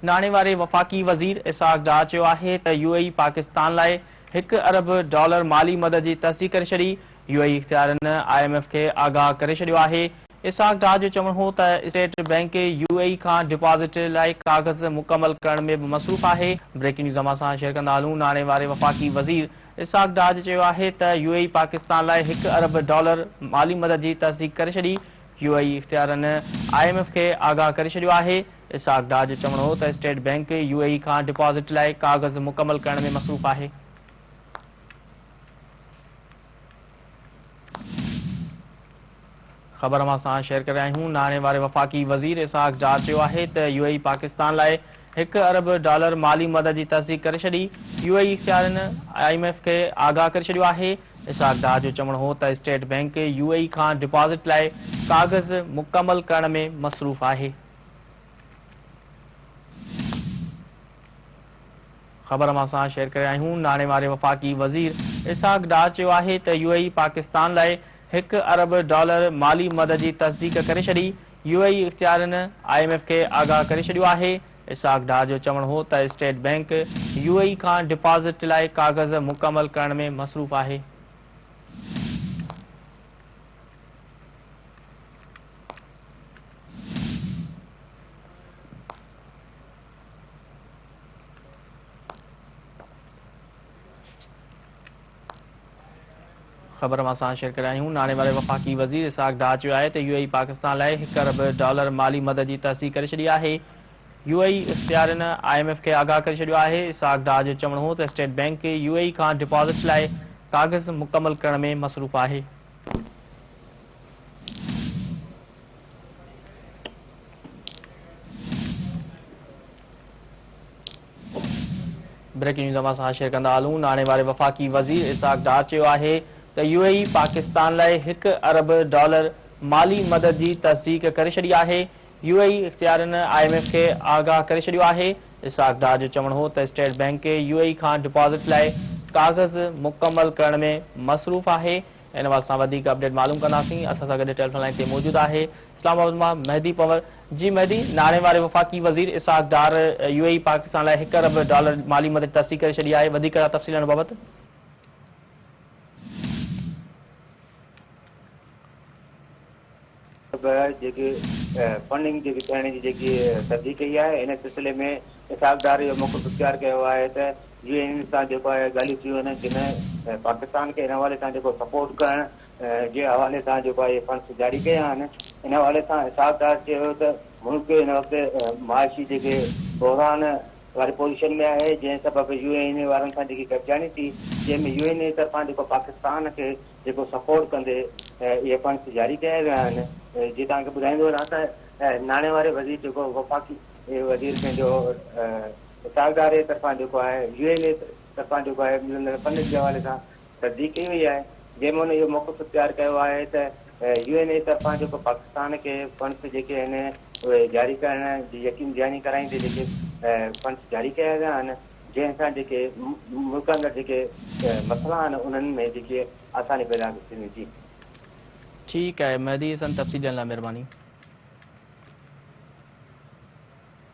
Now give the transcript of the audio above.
ناڻي واري وفاقي وزير اسحاق ڊار چيو آهي ته يو اي اي پاڪستان لاء هڪ ارب ڊالر مالي مدد جي تصديق ڪري ڇڏي، يو اي اي اختيارين I M F کي آگاهه ڪري ڇڏيو آهي. اسحاق ڊار جو چوڻ هو ته اسٽيٽ بئنڪ يو اي اي کان ڊپازٽ لاء ڪاغذ مڪمل ڪرڻ ۾ به مصروف آهي. بريڪنگ نيوز اوهان سان شيئر ڪندا هلون، ناڻي واري وفاقي وزير اسحاق ڊار چيو آهي ته يو اي اي پاڪستان لاء هڪ ارب ڊالر مالي مدد جي تصديق ڪري ڇڏي، يو اي اي اختيارين I M F کي آگاهه ڪري ڇڏيو آهي. اسحاق ڊار جو چوڻ هو ته اسٽيٽ بئنڪ يو اي اي کان ڊپازٽ لاء ڪاغذ مڪمل ڪرڻ ۾ مصروف آهي. خبر اوهان سان شيئر ڪري رهيا آهيون، ناڻي واري وفاقي وزير اسحاق ڊار چيو آهي ته يو اي اي پاڪستان لاء هڪ ارب ڊالر مالي مدد جي تصديق ڪري ڇڏي، يو اي اي اختيارين I M F کي آگاهه ڪري ڇڏيو آهي. اسحاق ڊار جو چوڻ هو ته اسٽيٽ بئنڪ يو اي اي کان ڊپازٽ لاء ڪاغذ مڪمل ڪرڻ ۾ مصروف آهي. خبر اوهان سان شيئر ڪري رهيا آهيون، ناڻي واري وفاقي وزير اسحاق ڊار چيو آهي ته يو اي اي پاڪستان لاء هڪ ارب ڊالر مالي مدد جي تصديق ڪري ڇڏي، يو اي اي اختيارين I M F کي آگاهه ڪري ڇڏيو آهي. اسحاق ڊار جو چوڻ هو ته اسٽيٽ بئنڪ يو اي اي کان ڊپازٽ لاء ڪاغذ مڪمل ڪرڻ ۾ مصروف آهي. خبر اوهان سان شيئر ڪري رهيا آهيون، ناڻي واري وفاقي وزير اسحاق ڊار چيو آهي ته يو اي اي پاڪستان لاء هڪ ارب ڊالر مالي مدد جي تصديق ڪري ڇڏي آهي، يو اي اي اختيارين I M F کي آگاهه ڪري ڇڏيو آهي، اسحاق ڊار جو چوڻ هو ته اسٽيٽ بئنڪ يو اي اي کان ڊپازٽ لاء ڪاغذ مڪمل ڪرڻ ۾ مصروف آهي. بريڪنگ نيوز اوهان سان شيئر ڪندا هلون، ناڻي واري وفاقي وزير اسحاق ڊار چيو آهي ته يو اي اي پاڪستان لاء هڪ ارب ڊالر مالي مدد جي تصديق ڪري ڇڏي آهي، يو اي اي اختيارين I M F کي آگاهه ڪري ڇڏيو آهي، اسحاق ڊار جو چوڻ هو ته اسٽيٽ بئنڪ يو اي اي کان ڊپازٽ لاء ڪاغذ مڪمل ڪرڻ ۾ مصروف آهي. ان حوالي سان وڌيڪ اپڊيٽ معلوم ڪنداسين، اسان سان گڏ ٽيليفون لائين تي موجود آهي اسلام آباد مان مهدي پنور. جي مهدي، ناڻي واري وفاقي وزير اسحاق ڊار يو اي اي پاڪستان لاء هڪ ارب ڊالر مالي مدد تصديق ڪري ڇڏي آهي، وڌيڪ ڪهڙا تفصيل ان بابت؟ به جيڪي فنڊنگ جيڪي ٿيڻ جي جيڪي تصديق ڪئي آهي ان سلسلي ۾ اسحاق ڊار اهو موقف اختيار ڪيو آهي ته يو اين سان جيڪو آهي ڳالهيون ٿيون آهن جن پاڪستان کي ان حوالي سان جيڪو سپورٽ ڪرڻ جي حوالي سان جيڪو آهي فنڊس جاري ڪيا آهن ان حوالي سان اسحاق ڊار چيو ته ملڪ هن وقت معاشي جيڪي بحران واري پوزيشن ۾ آهي جنهن سبب يو اين اي وارن سان جيڪي گڏجاڻي ٿي جنهن ۾ يو اين اي طرفان جيڪو پاڪستان کي جيڪو سپورٽ ڪندي اهي فنڊس جاري ڪيا ويا آهن جي توهان کي ٻڌائيندو هلان ته ناڻي واري وزير جيڪو وفاقي وزير پنهنجو اسحاق ڊار جي طرفان جيڪو آهي يو اين اي طرفان جيڪو آهي ملندڙ فنڊن جي حوالي سان تصديق ڪئي وئي آهي جنهن ۾ هن اهو موقف اختيار ڪيو آهي ته يو اين اي طرفان جيڪو پاڪستان کي فنڊس جيڪي آهن اهي جاري ڪرڻ جي يقين دهاني ڪرائيندي جيڪي فنڊس جاري ڪيا ويا آهن جنهن سان جيڪي ملڪ اندر جيڪي مسئلا آهن انهن ۾ جيڪي آساني پيدا ٿيندي جي. ٺيڪ آهي مهدي حسن تفصيل ڏيڻ لاء مهرباني.